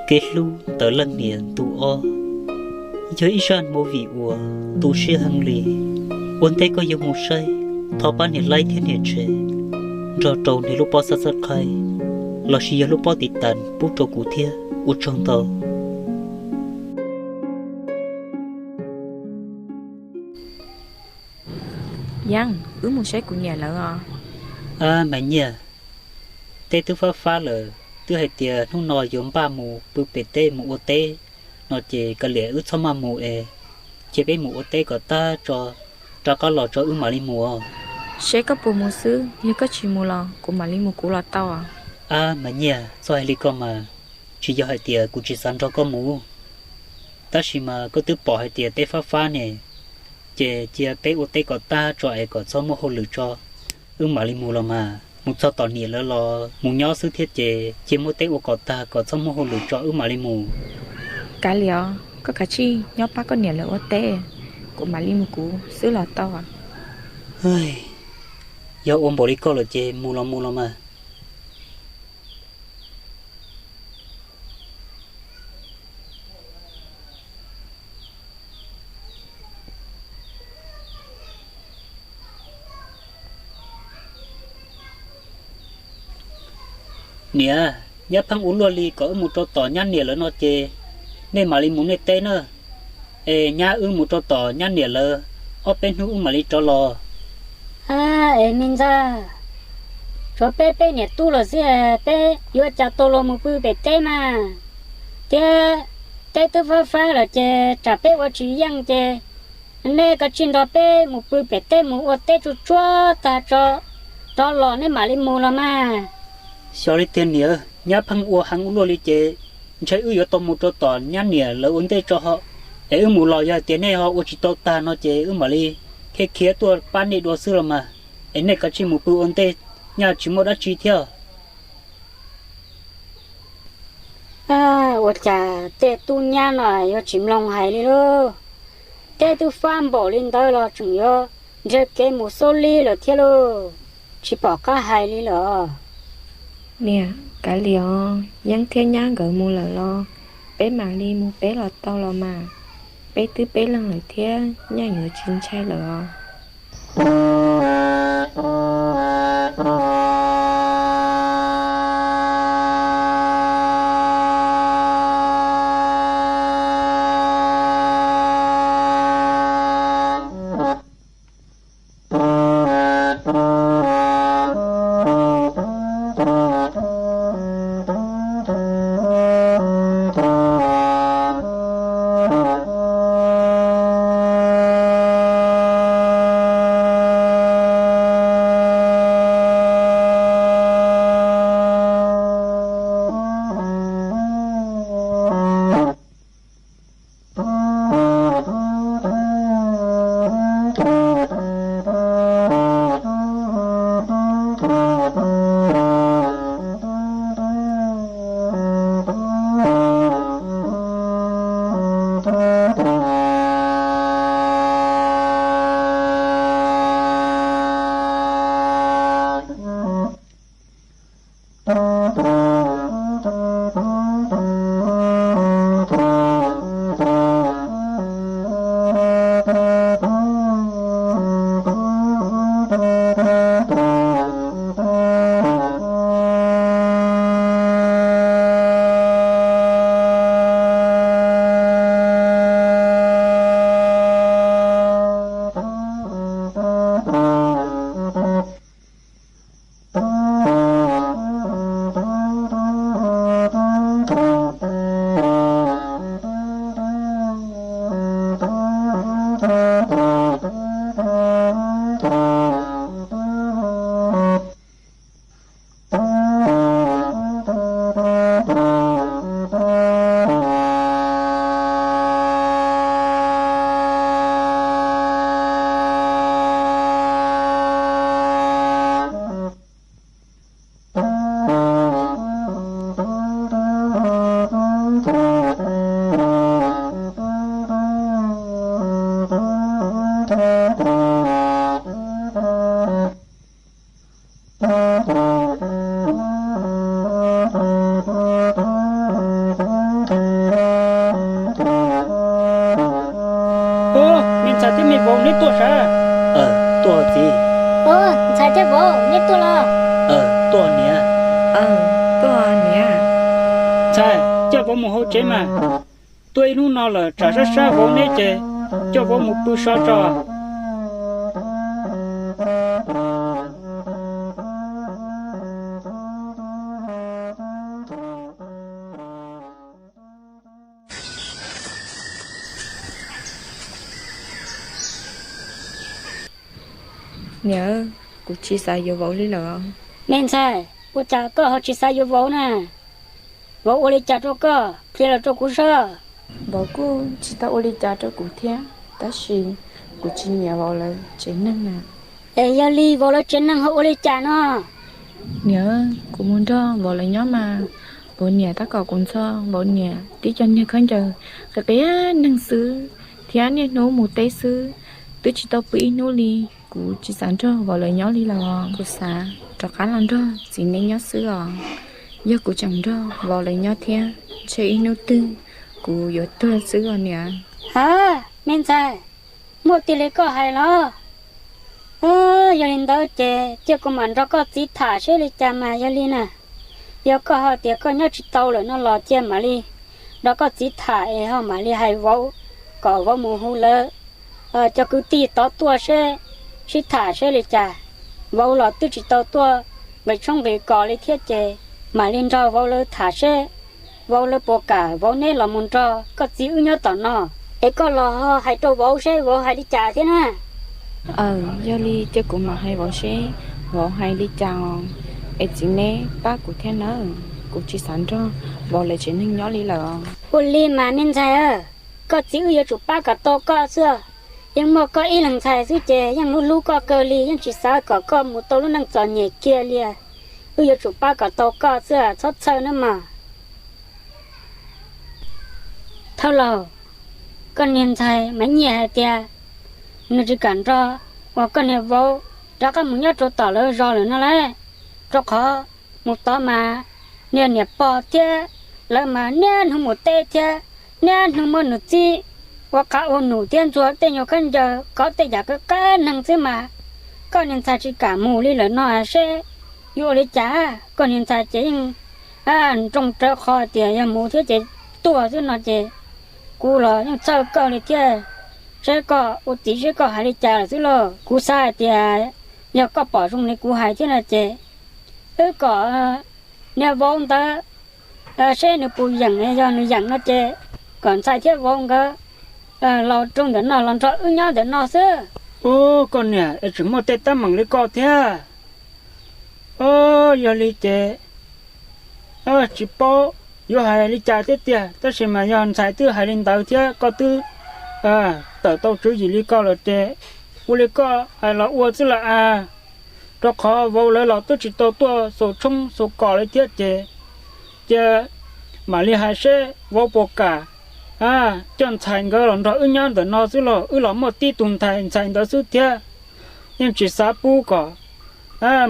Kev hlub ntawm leej niam ntu ob yog ib zaj movie uas tu siab heev li. Ua ntej koj yuav mus saib, thov pab nias like thiab nias share nrog rau nias lub pob subscribe lossis yog lub pob tiv tas pub rau kuv thiab. Ua tsaug ntau. Yeeb, wb mus saib kuv niam lawv os. Ab, Maiv Nyiaj, tej twb fab fab lawm, twb hais tias hnub no yuav npaj mus pw pem teb mus ua teb no ces kav liam wb txhob maj mus es, cia peb mus ua teb kom tag tso, rov qab los tso wb mam li mus os. Seb koj puas mus xwb, yog koj tsis mus los kuv mam li mus kuv los tau. Ab, Maiv Nyiaj, txhob hais li ko mas, tsis yog hais tias kuv tsis xav nrog koj mus, tab sis mas koj twb pom hais tias teb fab fab ne, ces cia peb ua teb kom tag tso es kom txhob muaj hauj lwm tso, wb mam li mus los mas. Mus txog tom niam lawv los mus nyob xwb thiab ces cia muab teb ua kom tag kom txhob muaj hauj lwm tso wb mam li mus. Kav liam os, koj kav tsij nyob pab koj niam lawv ua teb, kuv mam li mus kuv xwb los tau. Yog ua npaum li koj lawm ces mus los mus los mas. Niam, nyab pheej ua luaj li kom wb mus rau tom nyab niam lawv no ces nej mam li mus nej teb na. Es nyab wb mus rau tom nyab niam lawv ob peb hnub wb mam li rov los. Es me ntxawg, tshuav peb peb niam tub los xwb, peb yuav cas tau los mus pw pem teb mas. Thiab teb twb fab fab lawm ces tsam peb ua tsis yeej ces nej kav tsij nrog peb mus pw pem teb mus ua teb tsuag tsuag tag tso, rov los nej mam li mus los mas. Xyov li tiag niam, nyab pheej ua heev ua luaj li ces ntshe wb yuav tau mus rau tom nyab niam lawv ua ntej tso ho. Es wb mus los yog hais tias nej ho ua tsis tau tag no ces wb mam li khiav khiav tuaj pab nej dua xwb los mas. Es nej kav tsij mus pw ua ntej, nyaj tsis muaj dab tsi thiab. Ua cas tej tub nyab no yuav tsis mloog hais li lauj? Teb twb fab npaum li ntawd los tseem yuav nrhiav kev mus xub li lawm thiab lauj, tsis pom qab hais li lawm. Niam, kav liam os, Yeeb thiab nyab nkawd mus lawm los peb mam li mus peb los tau los mas. Peb twb peb leeg lawm thiab, nyaj yuav tsis ntshai lawm os. Vauv, neb tuaj sav? Tuaj txiv. Ntxhais thiab vauv, neb tuaj los? Tuaj niam. Tuaj niam. Ntxhais, coj vauv mus hauv tsev mas. Tuaj ib hnub no lawm tsam sab sab vauv neb ces coj vauv mus pw so tso. Niam, kuv tsis xav yuav vauv li lawm. Me ntxhais, ua cas koj ho tsis xav yuav vauv na? Vauv ua li cas rau koj? Qhia los rau kuv saib. Vauv kuj tsis tau ua li cas rau kuv thiab, tab sis kuv tsis nyiam vauv lawv tsev neeg na. Es yog li vauv lawv tsev neeg ho ua li cas no? Niam, kuv mus nrog vauv lawv nyob mas vauv niam tab kom kuv ntxhov, vauv niam tib co niag khaub ncaws qia qia neeg xwb, thiab niaj hnub mus teb xwb, twb tsis tau pw ib hnub li. Kuv tsis xav nrog vauv lawv nyob li lawm os, kuv xav rov qab los nrog txiv neb nyob xwb os. Yog kuv tseem nrog vauv lawv nyob thiab ntshe ib hnub twg kuv yuav tuag xwb os niam. Ha, me ntxhais, muaj tiag li koj hais los? Yog li ntawd ces cia kuv mam nrog koj txiv tham seb li cas mas yog li na. Yog koj ho tias koj nyob tsis tau lawm no los cia mam li nrog koj txiv tham es ho mam li hais vauv kom vauv mus hu lawv cov kwv tij tod tuaj seb, sib tham seb li cas. Vauv los twb tsis tau tuaj nqis tshoob nqis kos li thiab ces mam li nrog vauv lawv tham seb vauv lawv puas kam vauv neb los mus nrog koj txiv wb nyob tom no. Es koj los ho hais rau vauv seb vauv hais li cas thiab na. Aws, yog li cia kuv mam hais vauv seb vauv hais li cas os. Es txiv neb pab kuv thiab nawb, kuv tsis xav nrog vauv lawv tsev neeg nyob li lawm os. Ua li mas me ntxhais, koj txiv wb yuav tsum pab kom tau koj xwb. Yeej muaj koj ib leeg ntxhais xwb ces yeej hlub hlub koj kawg li, yeej tsis xav kom koj mus tau lub neej txom nyem kiag li. Wb yuav tsum pab kom tau koj xwb, txhob txhawj nawb mog. Thawj laug, koj niag ntxhais Maiv Nyiaj hais tias nws tsis kam nrog uas koj niag vauv rov qab mus nyob rau tom lawv zos lawm no lauj, rau qhov mus tod mas niag niam pog thiab lawv mas niaj hnub mus teb thiab niaj hnub muab nws txib ua qav ua num thiab ntxuag tej nyuag khaub ncaws kov tej yam qab neeg xwb mas koj niag ntxhais tsis kam mus li lawm no seb yuav ua li cas. Koj niag ntxhais ces yeej nroo rawv qhov tias yog mus thiab ces tuag xwb no ces kuv los yeej txhawj kawg li thiab. Seb koj ua txiv seb koj hais li cas lawm xwb lauj. Kuv xav hais tias yog koj pom zoo li kuv hais thiab no ces wb kom niag vauv ntawd seb nws puas yeem, yog nws yeem no ces kom ntxhais thiab vauv nkawd los rau ntawm no los nrog wb nyob ntawm no xwb. Ub, koj niam es tseem muaj tej teeb meem li koj thiab. Yog li ces tsis paub yuav hais li cas thiab tiag, tab sis mas yog ntxhais twb hais li ntawd thiab koj twb tawm tau tswv yim li koj lawm ces ua li koj hais los ua xwb lawm as. Rau qhov vauv lawv los twb tsis tau tuaj xaus tshoob xaus kos li thiab ces cia mam li hais seb vauv puas kam coj ntxhais nkawd los nrog wb nyob ntawm no xwb los. Wb los muaj tib tug ntxhais ntxhais ntawd xwb thiab, yeej tsis xav pub kom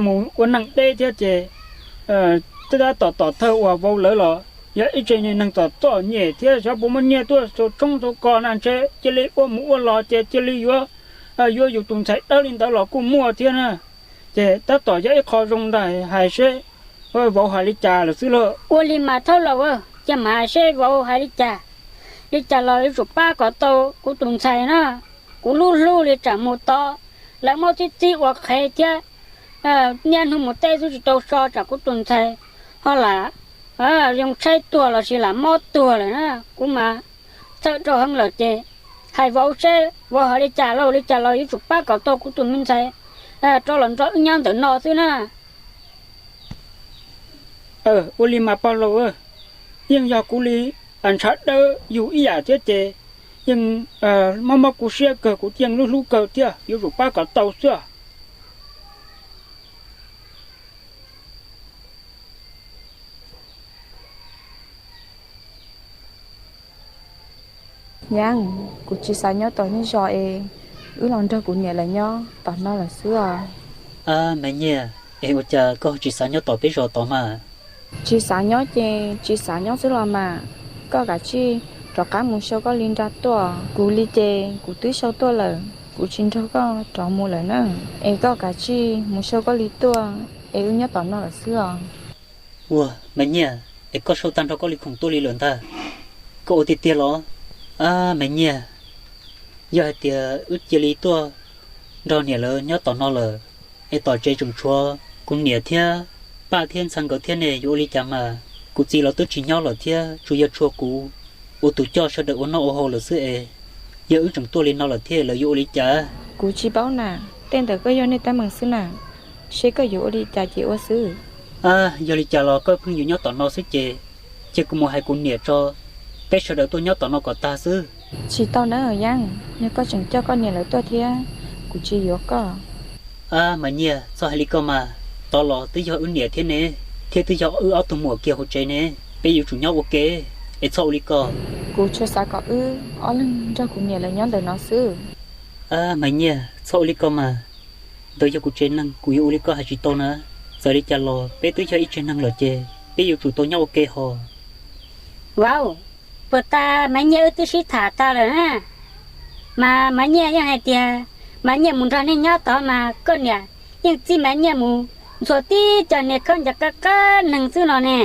mus ua neeg deb thiab ces tab tom tom thawj uas vauv lawv los yog ib tse neeg txom txom nyem thiab xyov puas muaj nyiaj tuaj xaus tshoob xaus kos na, ntshe cia li ua mus ua los ces cia li yuav, yuav yus tus ntxhais dawb li ntawd los kuj muaj thiab na. Ces tab tom yog ib qho zoo ntag, hais seb vauv hais li cas lawm xwb lauj. Ua li mas thawj laug, cia mam hais seb vauv hais li cas. Li cas los yuav tsum pab kom tau kuv tus ntxhais na. Kuv hlub hlub li tsam mus tod lawv muab txib txib ua qhev thiab niaj hnub mus teb xwb tsis tau so tsam kuv tus ntxhais ho lam yoo tshaib tuag los sis lam mob tuag lawm na. Kuv mas txhawj rau heev lawm ces hais vauv seb vauv hais li cas lauj. Li cas los yuav tsum pab kom tau kuv tus me ntxhais rov los nrog wb nyob ntawm no xwb na. Ua li mas pog laus, yeej yog kuv li ntshav dawb yus ib yam thiab ces yeej mob mob kuv siab kawg, kuv yeej hlub hlub kawg thiab, yuav tsum pab kom tau xwb. Yeej, kuv tsis xav nyob tom nej zos es wb los nrog kuv niam lawv nyob tom no lawm xwb os. Me Nyiaj, es ua cas koj tsis xav nyob tom peb zos tod mas? Tsis xav nyob ces tsis xav nyob xwb los mas. Koj kav tsij rov qab mus sau koj li nra tuaj, kuv li ces kuv twb sau tuaj lawm. Kuv tsis nrog koj rov mus lawm na, es koj kav tsij mus sau koj li tuaj, es wb nyob tom no lawm xwb os. Ua, Maiv Nyiaj, es koj sau tag nrho koj li khoom tuaj li lawm ntag, koj ua tiag tiag los? Ab Maiv Nyiaj, yog hais tias wb cia li tuaj nrog niam lawv nyob tom no lawm, es tom tsev tseem tshuav kuv niam thiab Paj thiab Ntxhee nkawd thiab ne yuav ua li cas mas? Kuv txiv los twb tsis nyob lawm thiab tsuas yog tshuav kuv ua tus coj sawv daws ua noj ua haus lawm xwb es, yog wb tseem tuaj li no lawm thiab lawv yuav ua li cas? Kuv tsis paub na, tej ntawd koj yog nej teeb meem xwb na, seb koj yuav ua li cas ces ua xwb. Ab, yog li cas los koj pheej yuav nyob tom no xwb ces, cia kuv mus hais kuv niam tso, peb sawv daws tuaj nyob tom no kom tag xwb. Tsis tau nawb Yeeb, yog koj tseem coj koj niam lawv tuaj thiab, kuv tsis yuav koj. Ab Maiv Nyiaj, txhob hais li ko mas, tod los twb yog wb niam thiab ne, thiab twb yog wb ob tug muam kiag hauv tsev ne, peb yuav tsum nyob ua ke, es txhob ua li ko. Kuv tsuas xav kom wb ob leeg nrog kuv niam lawv nyob ntawm no xwb. Ab Maiv Nyiaj, txhob ua li ko mas, ntawd yog kuv tsev neeg, kuv yuav ua li koj hais tsis tau na. Txawm li cas los peb twb yog ib tsev neeg lawm ces peb yuav tsum tau nyob ua ke hos. Vauv, puas tas Maiv Nyiaj wb twb sib tham tag lawm na, mas Maiv Nyiaj yeej hais tias Maiv Nyiaj mus nrog nej nyob tod mas koj niam yeej txib Maiv Nyiaj mus ntxhua tib co niag khaub ncaws qab qab neeg xwb no ne,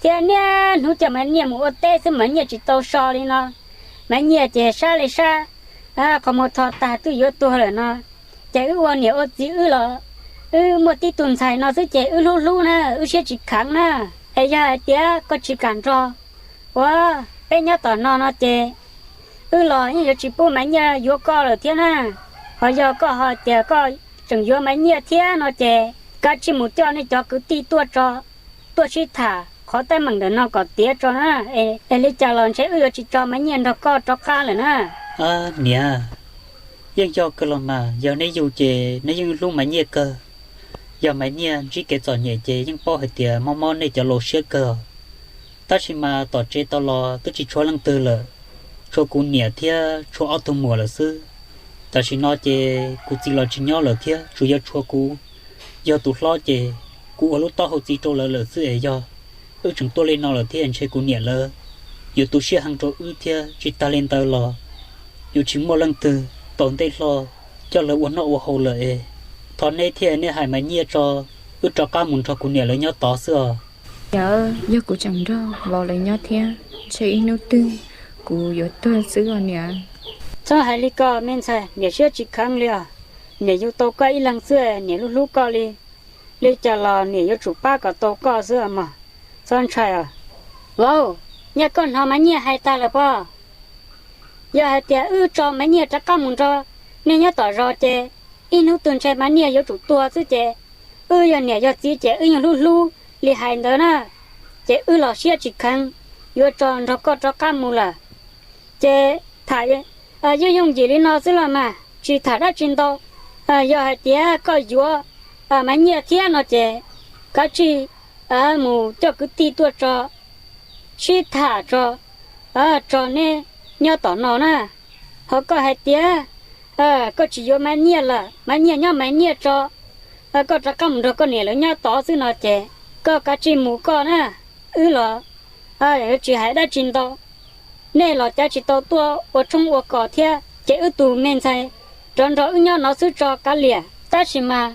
thiab niaj hnub coj Maiv Nyiaj mus ua teb xwb Maiv Nyiaj tsis tau so li no. Maiv Nyiaj ces sab li sab, qhov muag tho tag twb yuav tuag lawm no. Ces wb ua niam ua txiv wb los, wb muaj tib tug ntxhais no xwb ces wb hlub hlub na, wb siab tsis kheev na. Es yog hais tias koj tsis kam nrog ua peb nyob tom no no ces wb los yeej yuav tsis pub Maiv Nyiaj yuav koj lawm thiab na. Ho yog koj ho tias koj tseem yuav Maiv Nyiaj thiab no ces kav tsij mus coj nej cov kwv tij tuaj tso, tuaj sib tham qhov teeb meem ntawm no kom tiav tso na. Es li cas los ntshe wb yuav tsis tso Maiv Nyiaj nrog koj rov qab lawm na. Niam, yeej yog kawg los mas, yog neb yug ces neb yeej hlub Maiv Nyiaj kawg. Yog Maiv Nyiaj ntsib kev txom nyem ces yeej paub hais tias mob mob nej cov laus siab kawg. Tab sis mas tom tsev tau los twb tsis tshuav leej twg lawm, tshuav kuv niam thiab tshuav ob tug muam lawm xwb. Tam sim no ces kuv txiv los tsis nyob lawm thiab tsuas yog tshuav kuv yog tus hlob ces kuv ua lub taub hau txiv rau lawv lawm xwb es yog wb tseem tuaj li no lawm thiab ntshe kuv niam lawv yuav tu siab heev rau wb thiab tsis tag li ntawd los yuav tsis muaj leej twg tau ntej hlo coj lawv ua noj ua haus lawm es. Thov neb thiab nej hais Maiv Nyiaj tso, wb rov qab mus nrog kuv niam lawv nyob tod xwb os. Niam, yog kuv tseem nrog vauv lawv nyob thiab ntshe ib hnub twg kuv yuav tuag xwb os niam. Txhob hais li ko me ntxhais, niam siab tsis kheev li os. Niam yug tau koj ib leeg xwb niam hlub hlub koj li. Li cas los niam yuav tsum pab kom tau koj xwb mog. Txhob ntshai os. Vauv, nyaj koj hnov Maiv Nyiaj hais tag lawm pob? Yog hais tias wb tso Maiv Nyiaj rov qab mus nrog nej nyob tom zos ces ib hnub twg ntshe Maiv Nyiaj yuav tsum tuag xwb ces wb yog niam yog txiv ces wb yeej hlub hlub li hais ntawd na. Ces wb los siab tsis kheev yuav tso nrog koj rov qab mus lawm. Ces tham yooj yooj yim li no xwb los mas tsis tham dab tsi ntau. Yog hais tias koj yuav Maiv Nyiaj thiab no ces kav tsij mus coj kwv tij tuaj tso sib tham tso, tso neb nyob tom no na. Ho koj hais tias koj tsis yuav Maiv Nyiaj lawm, Maiv Nyiaj nyob Maiv Nyiaj tso, koj rov qab mus nrog koj niam lawv nyob tod xwb no ces koj kav tsij mus koj na. Wb los tsis hais dab tsi ntau. Nej los cav tsis tau tuaj ua tshoob ua kos thiab ces wb tus me ntxhais rov nrog wb nyob no xwb tso kav liam. Tab sis mas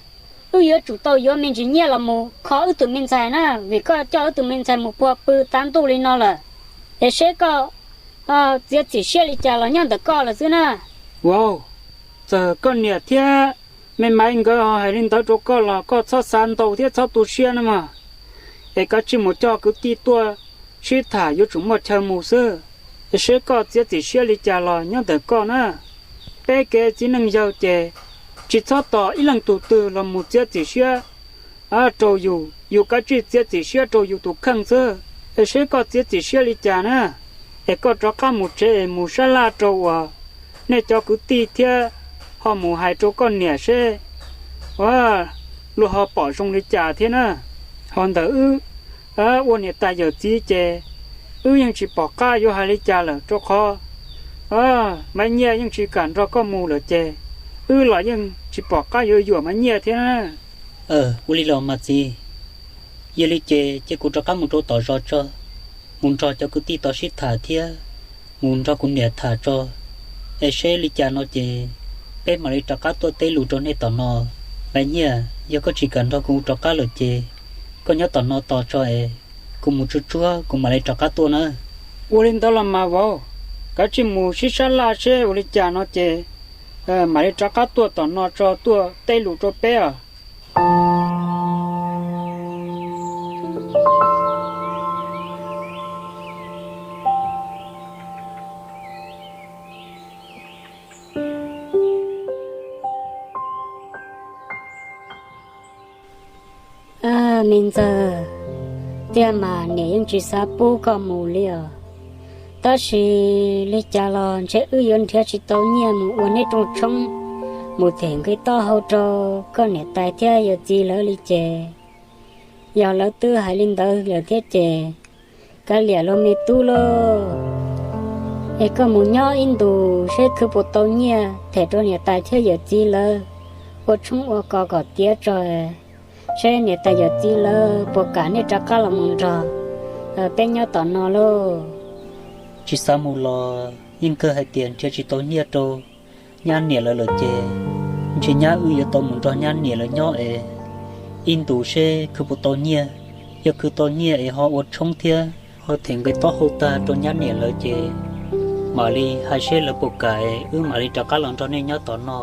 wb yuav tsum tau yuav me ntsis nyiaj los mus kho wb tus me ntxhais na, vim koj coj wb tus me ntxhais mus puag pw tav ntuj li no lawm. Es seb koj txiav txim siab li cas los nyob ntawm koj lawm xwb na. Vauv, txawm koj niam thiab me Maiv nkawd ho hais li ntawd rau koj los koj txhob xav ntau thiab txhob tu siab na mog. Es kav tsij mus coj kwv tij tuaj sib tham yuav tsum muaj chaw mus xwb. Es seb koj txiav txim siab li cas los nyob ntawm koj na. Peb kev txiv neej yawg ces tsis txhob tos ib leej tus twg los mus txiav txim siab rau yus, yus kav tsij txiav txim siab rau yus tus kheej xwb. Es seb koj txiav txim siab li cas na, es koj rov qab mus tsev es mus sab laj rau uas nej cov kwv tij thiab ho mus hais rau koj niam seb luag ho pom zoo li cas thiab na. Ho ntawm wb ua niam tais yawm txiv ces wb yeej tsis pom qab yuav hais li cas lawm rau qhov Maiv Nyiaj yeej tsis kam nrog koj mus lawm ces wb los yeej tsis pom qab yuav yuam Maiv Nyiaj thiab na. Ua li los mas txiv, yog li ces cia kuv rov qab mus rau tom zos tso, mus nrog cov kwv tij tod sib tham thiab mus nrog kuv niam tham tso, es seb li cas no ces peb mam li rov qab tuaj teb lus rau nej tom no. Maiv Nyiaj, yog koj tsis kam nrog kuv rov qab lawm ces koj nyob tom no tos tso es kuv mus tsuag tsuag kuv mam li rov qab tuaj nawb. Ua li ntawd los mas vauv, kav tsij mus sib sab laj seb ua li cas no ces mam li rov qab tuaj tom no tso tuaj teb lus rau peb os. Me ntxawg, tiag mas niam yeej tsis xav pub koj mus li os. Tab sis li cas los ntshe wb yuav nrhiav tsis tau nyiaj mus ua neb rooj tshoob, mus them nqi taub hau rau koj niam tais thiab yawm txiv lawv li ces yog lawv twb hais li ntawd lawm thiab ces kav liam los me tub lauj. Es koj mus nyob ib ntus seb khwv puas tau nyiaj them rau niam tais thiab yawm txiv lawv ua tshoob ua kos kom tiav tso, seb niam tais yawm txiv lawv puas kam nej rov qab los mus nrog peb nyob tom no lauj. Tsis xav mus los yeej kawg hais tias nrhiav tsis tau nyiaj rau nyab niam lawv lawm ces ntshe nyab wb yuav tau mus nrog nyab niam lawv nyob es ib ntus seb khwv puas tau nyiaj. Yog khwv tau nyiaj es ho ua tshoob thiab ho them nqi taub hau tag rau nyab niam lawv ces mam li hais seb lawv puas kam es wb mam li rov qab los nrog nej nyob tom no.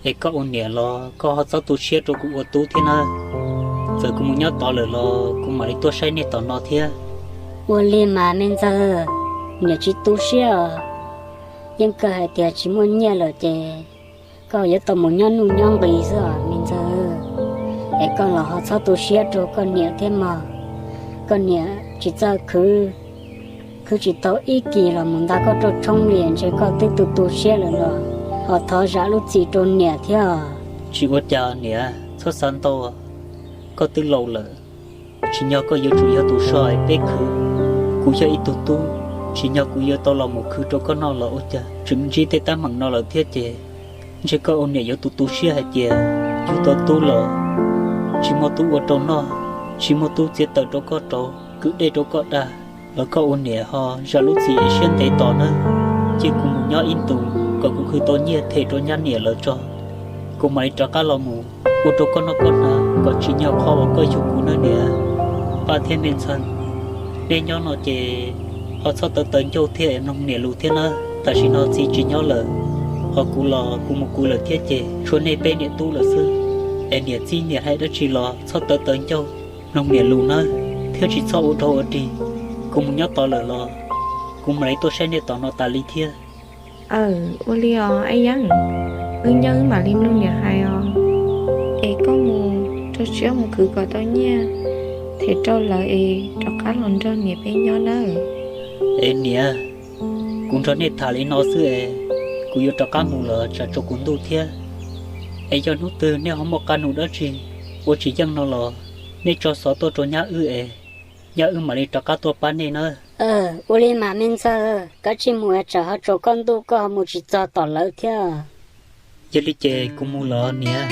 Es koj ua niam los koj ho txhob tu siab rau kuv ua tub thiab nawb. Txawm kuv mus nyob tod lawm los kuv mam li tuaj saib nej tom no thiab. Ua li mas me ntxawg, niam tsis tu siab os. Yeej kawg hais tias tsis muaj nyiaj lawm ces koj yuav tau mus nyob nuj nyob nqis xwb os me ntxawg. Es koj los ho txhob tu siab rau koj niam thiab mog. Koj niam tsis txawj khwv, khwv tsis tau ib kis los mus nta koj rooj tshoob li ntshe koj twb tu tu siab lawm los ho thov zam lub txim rau niam thiab. Tsis ua cas niam, txhob xav ntau. Koj twb laus lawm, tsim nyog koj yuav tsum yog tus so es peb khwv. Kuv yog ib tug tub, tsim nyog kuv yuav tau los mus khwv rau koj noj los ua cas tseem ntsib tej teeb meem no lawm thiab ces ntshe koj ua niam yuav tu tu siab hais tias yug tau tub los tsis muaj tub ua rau noj, tsis muaj tub txiav taws rau koj rauv, kwv dej rau koj da, los koj ua niam ho zam lub txim es siab ntev tos nawb. Cia kuv mus nyob ib ntus kom kuv khwv tau nyiaj them rau nyab niam lawv tso, kuv mam li rov qab los mus ua rau koj noj koj hnav kom tsim nyog qhov uas koj yug kuv nawb niam. Paj thiab me ntxhais, nej nyob no ces ho txhob tawv taws ncauj thiab es mloog niam lus thiab nawb. Tam sim no txiv tsis nyob lawm, ho kuv los kuv mus kuv lawm thiab ces tshuav nej peb niam tub lawm xwb. Es niam txib niam hais dab tsi los txhob tawv taws ncauj, mloog niam lus nawb, thiab tsis txhob ua dog ua dig. Kuv mus nyob tod lawm los kuv mam li tuaj saib nej tom no tas li thiab. Aw, ua li os Ab Yeeb, wb nyob wb mam li mloog niam hais os. Es koj mus rau siab mus khwv kom tau nyiaj them rau lawv es rov qab los nrog niam peb nyob nawb. Es niam, kuv nrog nej tham li no xwb es kuv yuav rov qab mus lawm tsam tsaus kuv ntuj thiab. Es yog hnub twg nej ho muaj qab nus dab tsi ua tsis yeej no los nej tso xov tuaj rau nyab wb es nyab wb mam li rov qab tuaj pab nej nawb. Ua li mas me ntxawg, kav tsij mus es tsam ho tsaus koj ntuj koj ho mus tsis txog tom lawv thiab. Yog li ces kuv mus los niam.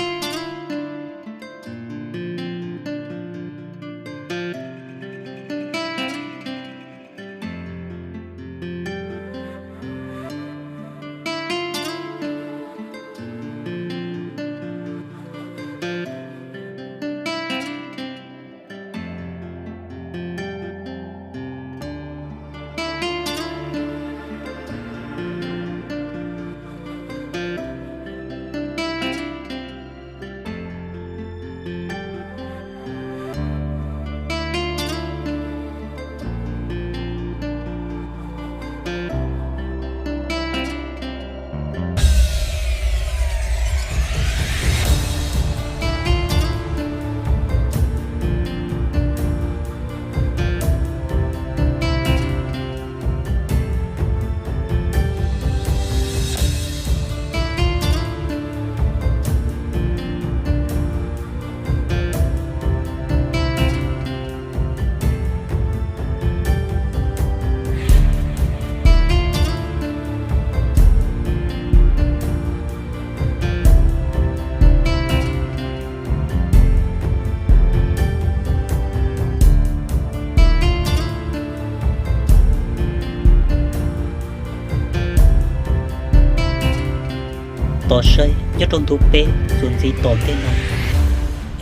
Tos saib nyob rau ntu peb txuas ntxiv tom ntej no.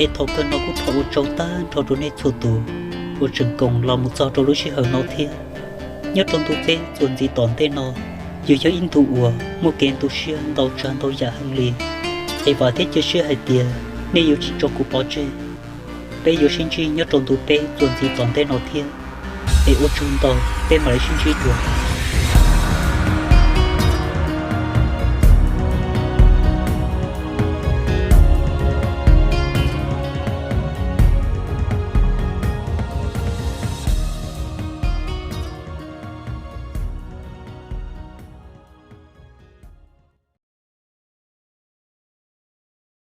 Es thaum kawg no kuj thov ua tsaug tag nrho rau nej txhua tus uas tseem koom los mus txog rau lub sij hawm no thiab. Nyob rau ntu peb txuas ntxiv tom ntej no, yuav yog ib ntu uas muaj kev tu siab ntau tsav ntau yam heev li. Es vam thiab cia siab hais tias nej yuav tsis tso kuv pov tseg. Peb yuav sib ntsib nyob rau ntu peb txuas ntxiv tom ntej no thiab. Es ua tsaug ntau, peb mam li sib ntsib dua.